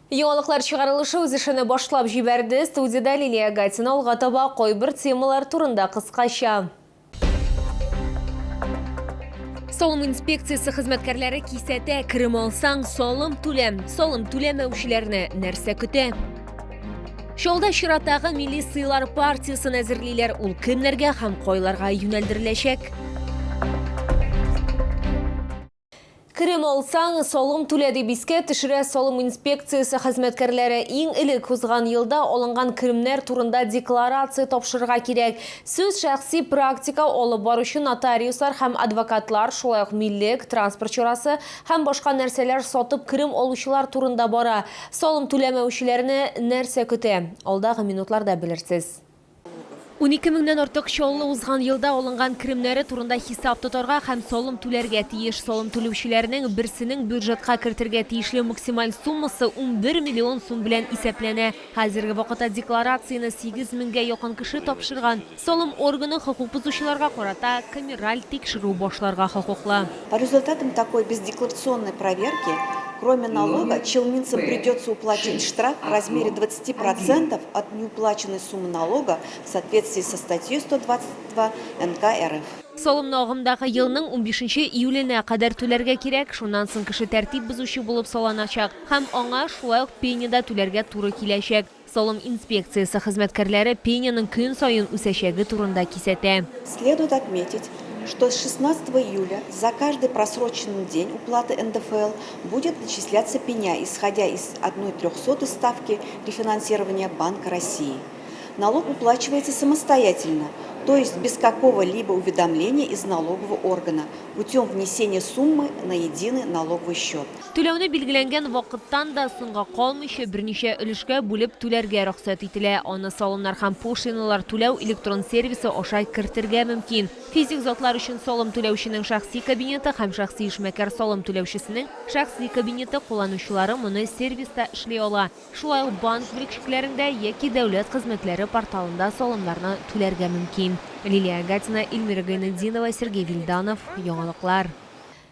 Яңалыклар чыгарылышы үз эшен башлап җибәрде. Студиядә Лилия Гатина алга таба кайбер темалар турында кыскача. Салым инспекциясе хезмәткәрләре кисәтә, керем алсаң, салым түлә. Салым түләмәүчеләрне нәрсә көтә? Чаллыда чираттагы милли сыйлар партиясен әзерлиләр. Ул кемнәргә һәм кайларга юнәлдереләчәк? Керем алсаң, салым түлә дип искә төшерә салым инспекциясе хезмәткәрләре. Иң элек узган елда алынган керемнәр турында декларация тапшырырга кирәк. Сүз шәхси практика алып баручы нотариуслар һәм адвокатлар, шулай ук милек, транспорт чарасы һәм башка нәрсәләр сатып керем алучылар турында бара. Салым түләмәүчеләрне нәрсә көтә? Алдагы минутларда белерсез. 12 меңнән артык Чаллы узган елда алынган керемнәре турында хисап тотарга һәм салым түләргә тиеш. Салым түләүчеләрнең берсенең бюджетка кертергә тиешле максималь суммасы 11 миллион сум белән исәпләнә. Хәзерге вакытта декларацияне 8 меңгә якын кеше тапшырган. Салым органы хокук бозучыларга карата камераль тикшерү башларга хокуклы. По результатам такой бездекларационной проверки, кроме налога, челнинцам придется уплачивать штраф в размере 20 процентов от неуплаченной суммы налога в соответствии со статьей 122 НК РФ. Салымны агымдагы елның унбишенче июленә кадәр түләргә кирәк, шуннан соң кеше тәртип бозучы булып саланачак һәм аңа шулай ук пеня да түләргә туры киләчәк. Салым инспекциясе хезмәткәрләре пеняның көн саен үсәчәге турында кисәтә. Следует отметить, что с 16 июля за каждый просроченный день уплаты НДФЛ будет начисляться пеня, исходя из 1,03 ставки рефинансирования Банка России. Налог уплачивается самостоятельно, то есть без какого-либо уведомления из налогового органа, путем внесения суммы на единый налоговый счет. Түләүне билгеләнгән вакыттан да соңга калмыйча берничә өлешкә бүлеп түләргә рөхсәт ителә. Аны салымнар һәм пошлиналар түләү электрон сервисы аша кертергә мөмкин. Физик затлар өчен салым түләүченең шәхси кабинеты һәм шәхси эшмәкәр салым түләүчесенең шәхси кабинеты кулланучылары моны сервиста эшли ала. Шулай ук банк бүлекчекләрендә яки дәүләт хезмәтләре порталында салымнарны түләргә мөмкин. Лилия Гатина, Эльмира Гайнетдинова, Сергей Вильданов, Яңалыклар.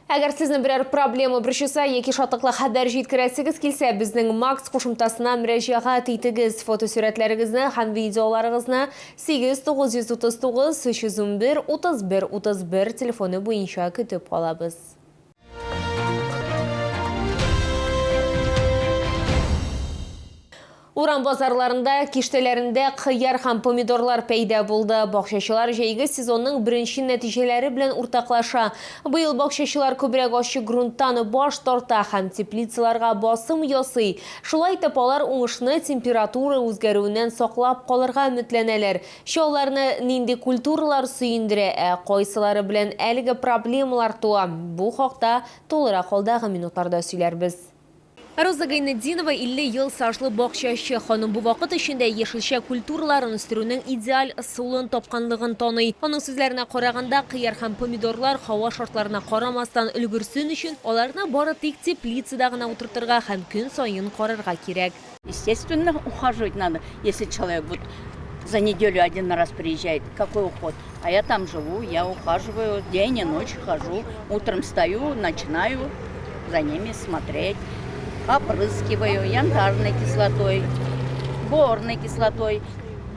Әгәр сезне берәр проблема борчыса яки шатлыклы хәбәр җиткерәсегез килсә, безнең Макс кушымтасына мөрәҗәгать итегез. Фотосурәтләрегезне һәм видеоларыгызны 8 939 311 31 31 телефоны буенча көтеп калабыз. Урам базарларында киштәләрендә кыяр һәм помидорлар пәйда булды. Бакчачылар җәйге сезонның беренче нәтиҗәләре белән уртаклаша. Быел бакчачылар күбрәк ачык грунттан баш тарта һәм теплицаларга басым ясый. Шулай итеп, алар уңышны температура үзгәрүеннән саклап калырга өметләнәләр. Чалларны нинди культуралар сөендерә, ә кайсылары белән әлеге проблемалар туа? Бу хакта тулырак алдагы минутларда сөйләрбез. Роза Гайнетдинова 50 ел стажлы бакчачы. Ханым бу вакыт эчендә яшелчә культураларын үстерүнең идеаль ысулын тапканлыгын таный. Аның сүзләренә караганда, кыяр һәм помидорлар һава шартларына карамастан өлгерсен өчен, аларны бары тик теплицада гына утыртырга һәм көн саен карарга кирәк. Естественно, ухаживать надо, если человек вот за неделю один раз приезжает, какой уход? А я там живу, я ухаживаю, день и ночь хожу, утром встаю, начинаю за ними смотреть, опрыскиваю янтарной кислотой, борной кислотой,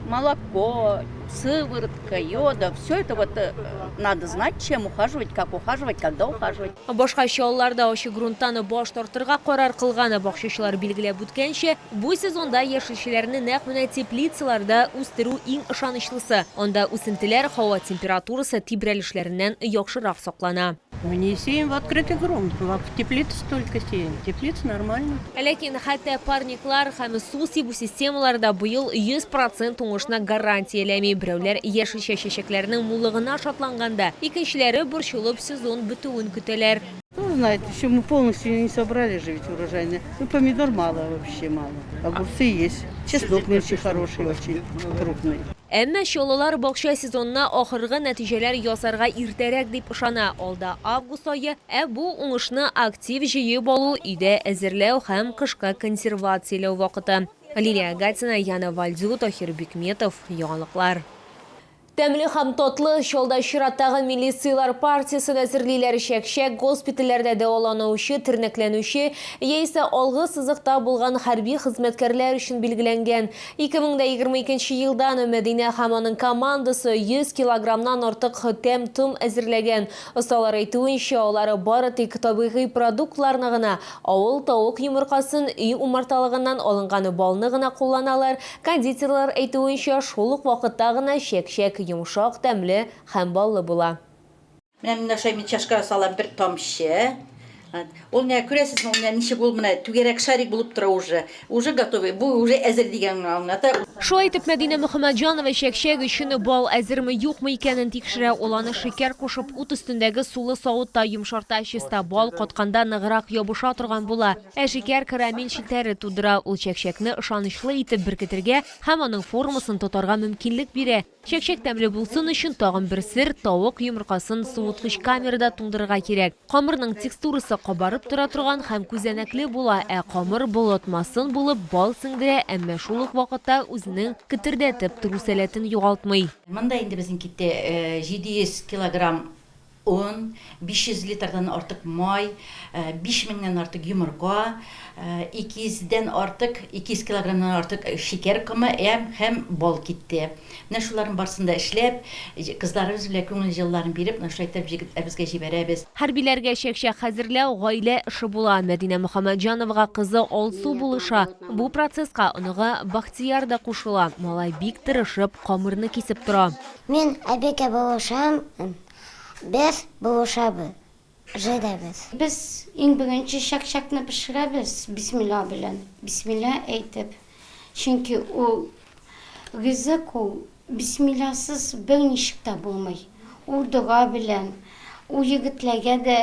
молоко, сыворотка, йода, все это вот э, надо знать, чем ухаживать, как ухаживать, когда ухаживать. Башка Чаллыларда ачы грунттан баш тартырга карар кылган бакчачылар билгеләп үткәнчә, бу сезонда яшелчәләрне нәкъ менә теплицаларда үстерү иң ышанычлысы. Анда үсентеләр һава температурасы тибрәлешләреннән яхшырак саклана. Мы не сеем в открытый грунт, в теплице только сеем. Теплица нормально. Ләкин хәтта парниклар һәм су сибү системалары да быел 100 процент уңышны гарантияләми. Берәүләр яшелчә чәчәкләренең муллыгына шатланганда, икенчеләре борчылып сезон бетүен көтәләр. Кто знает, еще мы полностью не собрали же ведь урожайный. Ну, помидор мало вообще мало. Огурцы есть. Чеснок нынче хороший очень, крупный. Әмма чаллылар бакча сезонына ахыргы нәтиҗәләр ясарга иртәрәк дип ышана. Алда август ае, ә бу уңышны актив җыеп алу, өйдә әзерләү һәм кышка консервацияләү вакыты. Лилия Гатина, Яна Вальдю, Таһир Бикметов, Яңалыклар. Тәмле һәм татлы чалда чираттагы милли сыйлар партиясен әзерлиләр. Чәкчәк госпитальләрдә дәваланучы, тернәкләнүче яисә алгы сызыкта булган хәрби хезмәткәрләр өчен билгеләнгән. 2022 елдан Мәдинә һәм аның командасы 100 килограммнан артык тәм-том әзерләгән. Осталар әйтүенчә, алар бары тик табигый продуктларны гына, авыл тавык йомыркасын, өй умарталыгыннан алынган балны гына кулланалар. Кондитерлар әйтүенчә, шул ук вакытта гына чәк-чәк йомшак, тәмле һәм баллы була. Менә мин ашай, мин чашкага салам бер тамчы. Ул менә күрәсезме, ул менә ничек ул менә түгәрәк шарик булып тора уже. Уже готовый, бу уже әзер дигәнне аңлата. Шулай итеп, Мәдинә Мөхәммәтҗанова чәкчәк өчен бал әзерме, юкмы икәнен тикшерә. Ул аны шикәр кушып, ут өстендәге сулы савытта йомшарта. Чиста бал катканда ныграк ябыша торган була. Ә шикәр карамель челтәре тудыра. Ул чәкчәкне ышанычлы итеп беркетергә һәм аның формасын тотарга мөмкинлек бирә. Чәкчәк тәмле булсын өчен тагын бер сер, тавык йомыркасын суыткыч камерада туңдырырга кирәк. Камырның текстурасы кабарып тора торган һәм күзәнәкле була, ә камыр болытмасын булып бал сеңдерә, әмма шул ук вакытта үзенең кетердәтеп тору сәләтен югалтмый. Монда инде безнең китте 700 килограмм Он, 500 литрдан артык май, 5 меңнән артык йомырка, 200 дән артык, 200 килограммнан артык шикәр комы һәм бал китте. Менә шуларның барысын да эшләп, кызларыбыз белән күңел җылыларын биреп, менә шулай итеп җегетләребезгә җибәрәбез. Хәрбиләргә чәкчәк хәзерләү гаилә эше була. Мәдинә Мөхәммәтҗановага кызы Алсу булыша. Бу процесска оныгы Бахтияр да кушыла. Малай бик тырышып, камырны кисеп тора. Мин әбигә булышам, без булышабыз, җыйдабыз. Без иң беренче чәк-чәкне пешерәбез бисмилла белән, бисмилла әйтеп. Чөнки ул ризык ул бисмилласыз берничек тә булмый. Ул дога белән, ул егетләргә дә,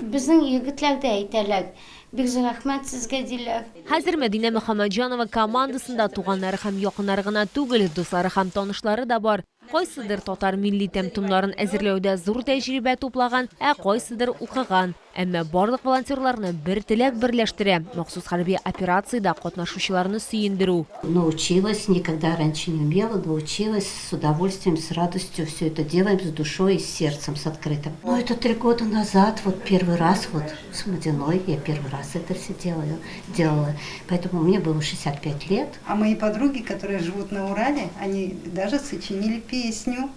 безнең егетләр дә әйтәләр, бик зур рәхмәт сезгә, диләр. Хәзер Мәдинә Мөхәммәтҗанова командасында туганнары һәм якыннары гына түгел, дуслары һәм танышлары да бар. Кайсыдыр татар милли тәм-томнарын әзерләүдә зур тәҗрибә туплаган, ә кайсыдыр укыган. Әмма барлык волонтерларны бер теләк берләштерә, махсус хәрби операциядә катнашучыларны сөендерү. Научилась, никогда раньше не умела, научилась, с удовольствием, с радостью все это делаем, с душой и с сердцем, с открытым. Ну, это 3 года назад, вот первый раз вот с Мадиной, я первый раз это все делаю, делала. Поэтому мне было 65 лет. А мои подруги, которые живут на Урале, они даже сочинили песню.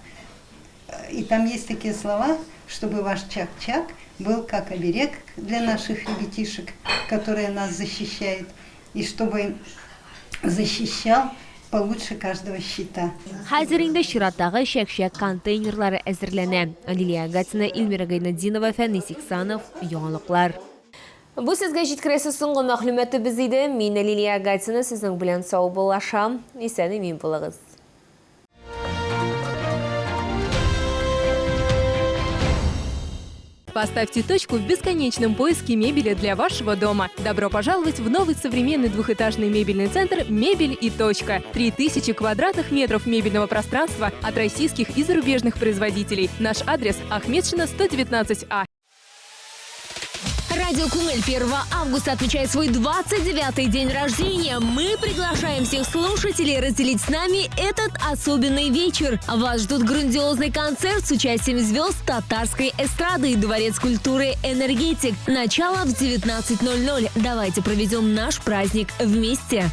И там есть такие слова, чтобы ваш чак-чак был как оберег для наших ребятишек, которые нас защищают, и чтобы защищал получше каждого щита. Хәзер инде чираттагы чәкчәк контейнерлары әзерләнә. Лилия Гатина, Эльмира Гайнетдинова, Фәнис Иксанов, Яңалыклар. Бу сезгә җиткерәсе соңгы мәгълүматыбыз иде. Мин Лилия Гатина сезнең белән саубуллашам. Исән имин булыгыз. Поставьте точку в бесконечном поиске мебели для вашего дома. Добро пожаловать в новый современный двухэтажный мебельный центр «Мебель и точка». 3000 квадратных метров мебельного пространства от российских и зарубежных производителей. Наш адрес: Ахметшина, 119А. Радио Кумыль 1 августа отмечает свой 29-й день рождения. Мы приглашаем всех слушателей разделить с нами этот особенный вечер. Вас ждут грандиозный концерт с участием звезд татарской эстрады и Дворец культуры «Энергетик». Начало в 19.00. Давайте проведем наш праздник вместе.